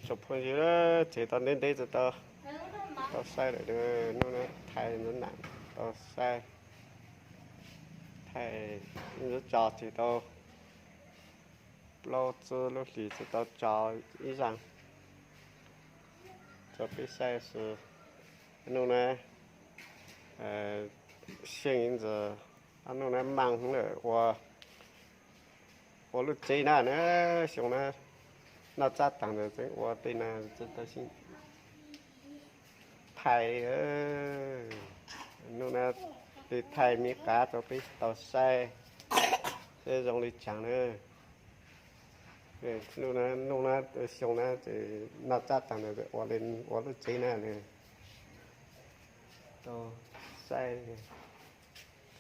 Tsoom phooj ywg, tsev tau ntev ntev tsis tau, tau saib lawm, hnub no thaij ntxuav nam tau saib, thaij ntxuav tso tsis tau, plaub tsib lub hlis tsis tau tso ib zaug, tso peb saib xwb. Hnub no xyeej ntxwv, hnub no mas lawm ua, ua lub tsev na na, xyoo na noj tsab taag ntawd tseem ua tej na, tau xyeej thaij, hnub no thaij me qav rau peb tau saib seb zoo li caag na. Hnub no, xyoo na noj tsab taag ntawd ua, ua lub tsev na na, tau saib,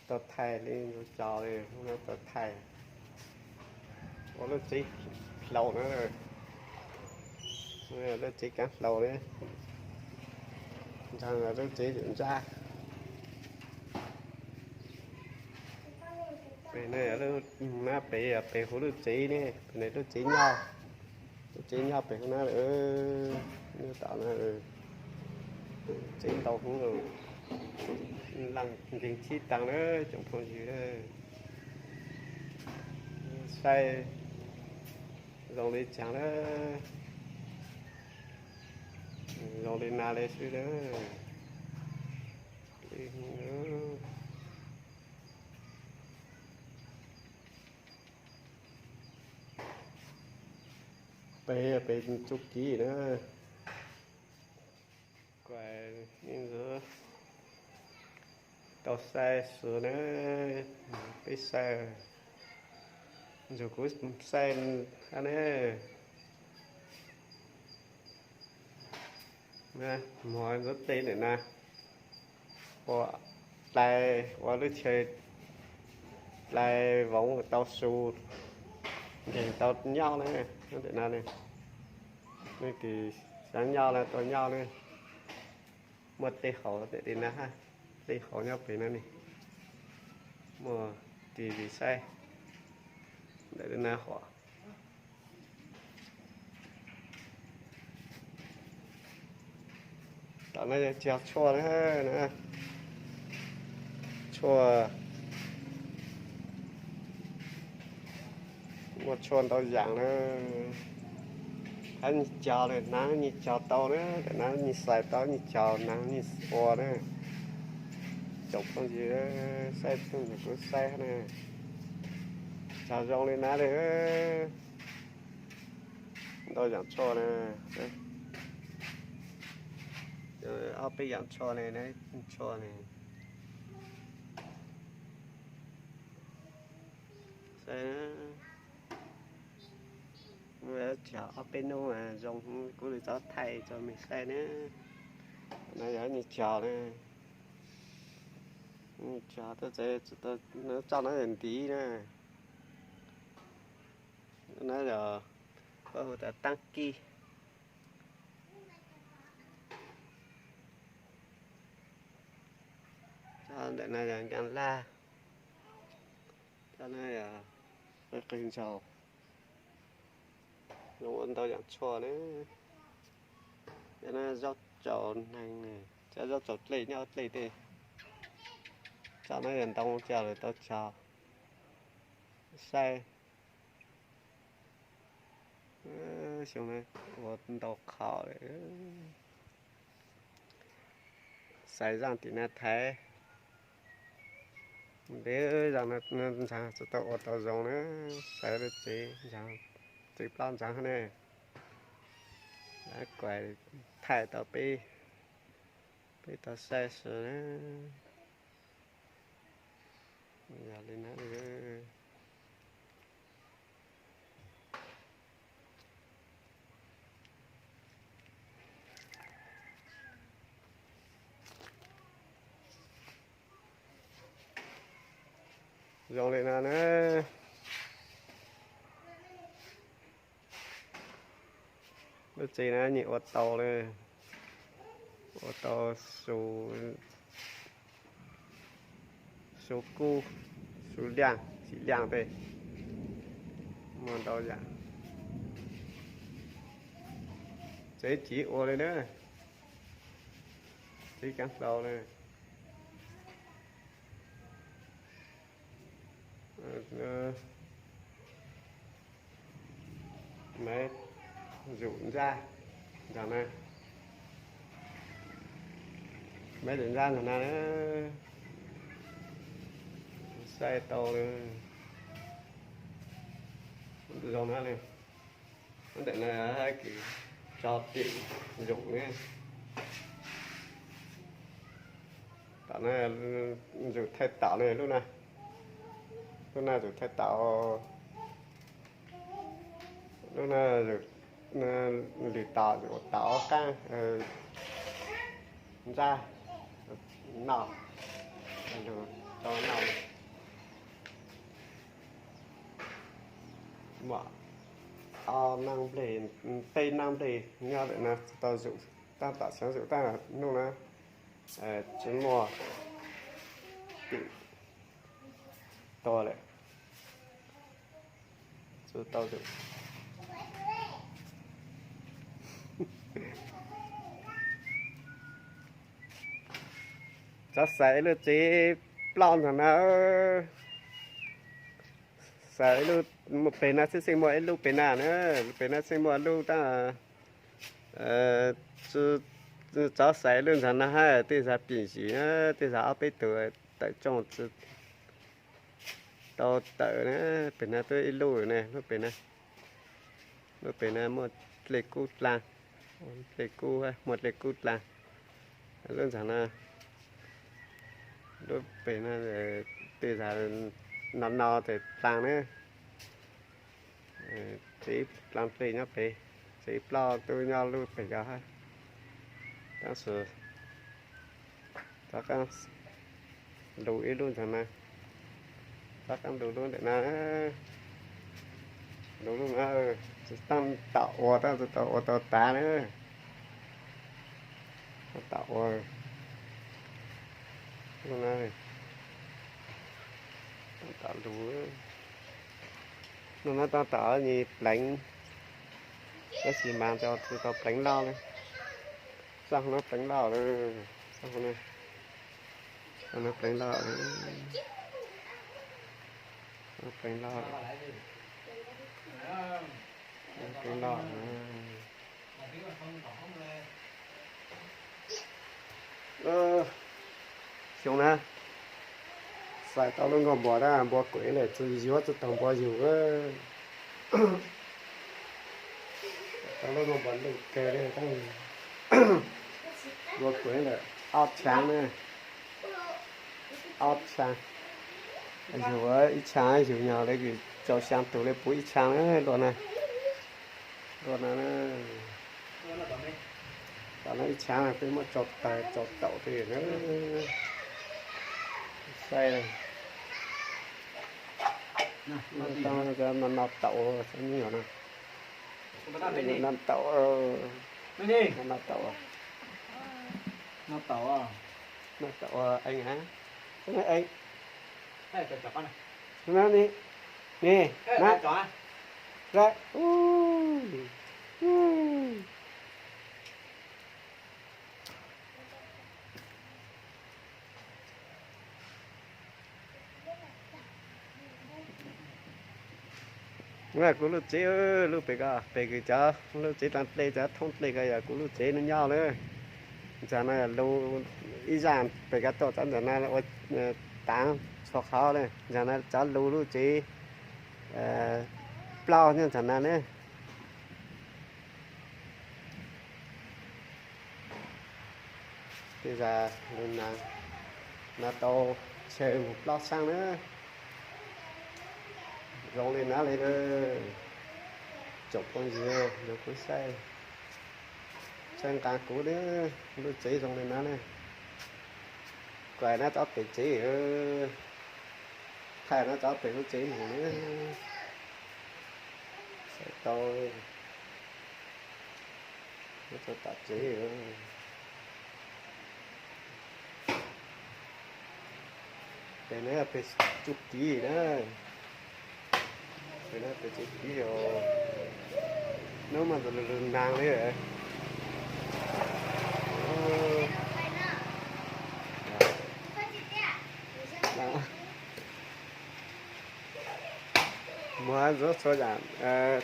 tau thaij li ntxuav tso li, hnub no tau thaij ua lub tsev hlau na, lub tsev kaav hlau li, ntawd lub tsev ntsab. Pem no na, pem, pem huv lub tsev ne, pem no lub tsev nyob, lub tsev nyob pem huv na, nyob tom na, tsev ntau hwv, leej nkeeg tib taag na, tsoom phooj ywg, saib zoo li caag na, zoo li na li xwb na. Pem, pem txuj kev na, kuas ib ntxwv tau saib xwb na, peb saib, ntxuav kuv saib hab ne. Mog ntxuav tej ntawm na, ua dlai, ua lub chaw dlai voov tau su, nkeeg tau nyob na, ntawm na ne. Leej twg xav nyob na tau nyob na. Muaj tej hauv ntawm tej na, tej hauv nyob pem na ne, muaj T V saib ntawm tej na hov. Tom no yog cog tshuaj na, tshuaj, muaj tshuaj ntau yaam na. Hab nyias cog na, nyias cog tau na, ntawm na nyias xais tau, nyias cog na, nyias ua na. Tsoom phooj ywg saib, kuv saib na, cog zoo li na li. Ntau yaam tshuaj na, ob peb yaam tshuaj ne, tshuaj ne. Saib, cog ob peb nub zoo, kuv li txhob thaij rau mej saib na. No yog nyias cog na, nyias cog tau txawv, txoj no yog ntiv na. No yog, hu tas taab kij. Cov ntawm no yog nkaas laj, cov no yog qws ntsaum, zoo ua ntau yaam tshuaj na. Cov no zaub tsaus neeg, cov zaub tsaus dlej nyob dlej tej. Cov no yog ntoo cog lawm tau cog. Saib, xyoo na ua ntau qhov lawm. Xaiv zaaj tim na thaiv, ntev zaaj no ntxaag tsis tau ua tau zoo na. Xaiv lub tsev ntxaag, tsev plaub ntxaag ne. Kuas thaij tau peb, peb tau saib xwb na. Yog li na, zoo li no na. Lub tsev na nyias ua tau li, ua tau su, su kub, su liaj, txiv liaj tej, muaj ntau yaam. Tsev chiv ua li na, tsev kaav hlau na. Maiv zum ntsaj nrog na, maiv zum ntsaj nrog na, saib tau zoo na. Ntawm no kws tso tim zum ne. Tom no zum thaij taum ne, lub no, lub no zum thaij taum, lub no lwm tom ua taum qaab ntsaj noj, lug tau noj. Muaj ob naj nplej, peb naj nplej nyob ntawm no tau zum, tab tom xyov zum tab hnub na tsis muaj tim tua lawm, tsis tau zum. Tov xaiv ib lub tsev ploj nrog na. Xaiv ib lub, muaj peg na, xeeb xeeb muaj ib lub peg na na, peg na xeeb muaj lub tab. Tov xaiv ib lub nrog na hab, tej zag pim zim na, tej zag ob peb tug tawm tsooj tsis tau tawm na, peg na twb ib lub na, lub peg na, lub peg na muaj dlej kub dlaag, dlej kub, muaj dlej kub dlaag. Lub nrog na, lub peg na, tej zag no no tes dlaag na. Tsev dlaag dlej nyob peg, tsev ploj tub nyob lub peg ko hab. Tab sis rov qaab lug ib lub nrog na, rov qaab lug lub ntawm na, lug lub na, tsis taab tom ua, tab tsis tau ua tau tav na. Taab tom ua lub na, taab tom lug, lub na taab tom nyiag pleev, tab sis mas tsis tau pleev loj na. Txaj hov no pleev loj lawm, txaj hov no, hov no pleev loj, pleev loj, pleev loj. Xyoo na, xaiv tau lub nkaus npua tab npua kuev lawm, tsis yuav tsis taug npua yug. Tau lub nkaus npua lwj kawg li tab, npua kuev lawm ob tshaav na, ob tshaav. Yug ib tshaav yug nyog le rau xyaa tug le puv ib tshaav na, luaj na, luaj na. Tom no ib tshaav peb muab tsau tawg tsau taum tej na, saib, no no taum, no no taum, no no taum, no taum, eev, eev, no ni, ni, na, ra, u. Kuv lub tsev, lub pem ko pem kws cov lub tsev dlaag dlej cov thoob dlej ko yog kuv lub tsev nyob na. Ntawm no lug ib zaj pem ko tuaj txog ntawm no ua taav txhua qhov na. Ntawm no cov lug lub tsev plaub nyob ntawm no ne. Tej zag lug na, no tau chaw mus plaub xaab na. Zoo li na li na, tsoom phooj ywg, kuv saib, saib nqaa kuv na, lub tsev zoo li na ne. Kuv na tso pem tsev, thaij na tso pem lub tsev mus na. Saib tau, tso tom tsev. Pem no pem tsev kiv na, pem no pem tsev kiv os. Hnub mas lug lug naag li. Muag ntxuav txhua yam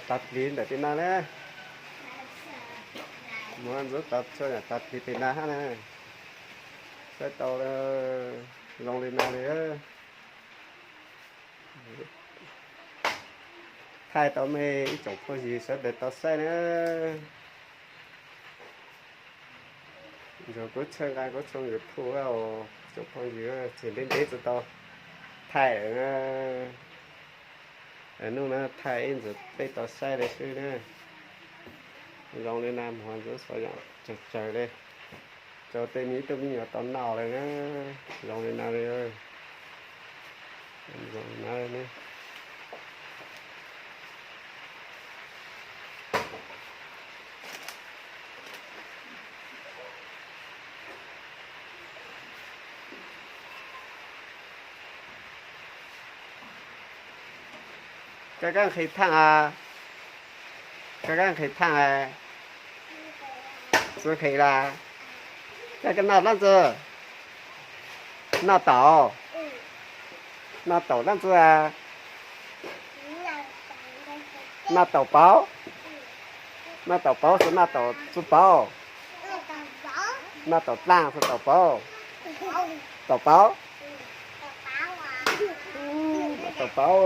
tag plig ntawm pem no na. Muag ntxuav txhua yam tag plig pem no hab na. Saib tau zoo li no li. Thaij tau mej ib tsoom phooj ywg sawv daws tau saib na. Ntsuag kuv txhawb nqa kuv tshooj YouTube, tsoom phooj ywg, tseem ntev ntev tsis tau thaij lawm. Hnub no thaij ib ntsis peb tau saib li xwb na. Zoo li no muag ntxuav txhua yam tsawg tsawg li, rau tej me tub me nyuam tau noj li na. Zoo li no li. Zoo li no li. Koj kab nqhis thaaj a? Koj kab nqhis thaaj a? Tsis nqhis las. Koj kab noj dlaab tsi? Noj taum. Noj taum dlaab tsi a? Noj taum pauv. Noj taum pauv xwb noj taum tsi pauv? Noj taum dlaaj xwb taum pauv? Taum pauv. Noj taum pauv.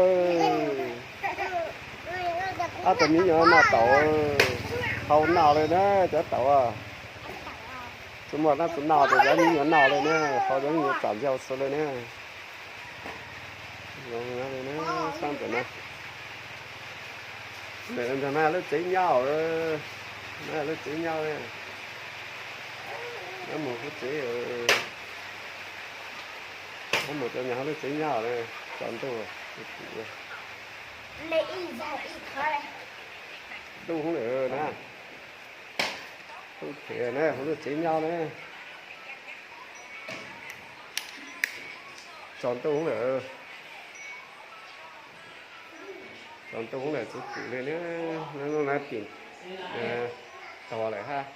Ob tug me nyuam noj taum, hau noj li na cov taum. Tsi muaj dlaab tsi noj tes cov me nyuam noj li na, hau cov me nyuam tsom ntxaug xwb li na. Zoo li na, sab ntawm no. Ntawm no mas lub tsev nyob, no lub tsev nyob. Nyob mus lub tsev, nyob mus cov nyuag lub tsev nyob, tsaus ntuj. Ntuj hwv lawm na, ntuj phem na, lub tsev nyob na. Tsaus ntuj lawm, tsaus ntuj lawm txiv kwm li na, lub no tim tuag lawm hab,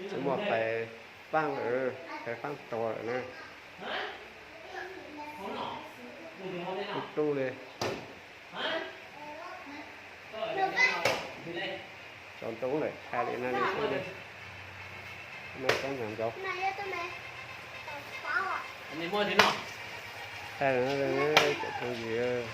tsis muaj pais faab lawm, pais faab tuag lawm na. Tub tub li. Tsaus ntuj lawm, thaij li no li xwb, no tsob nyuag ntsaud. Thaij cov phooj ywg,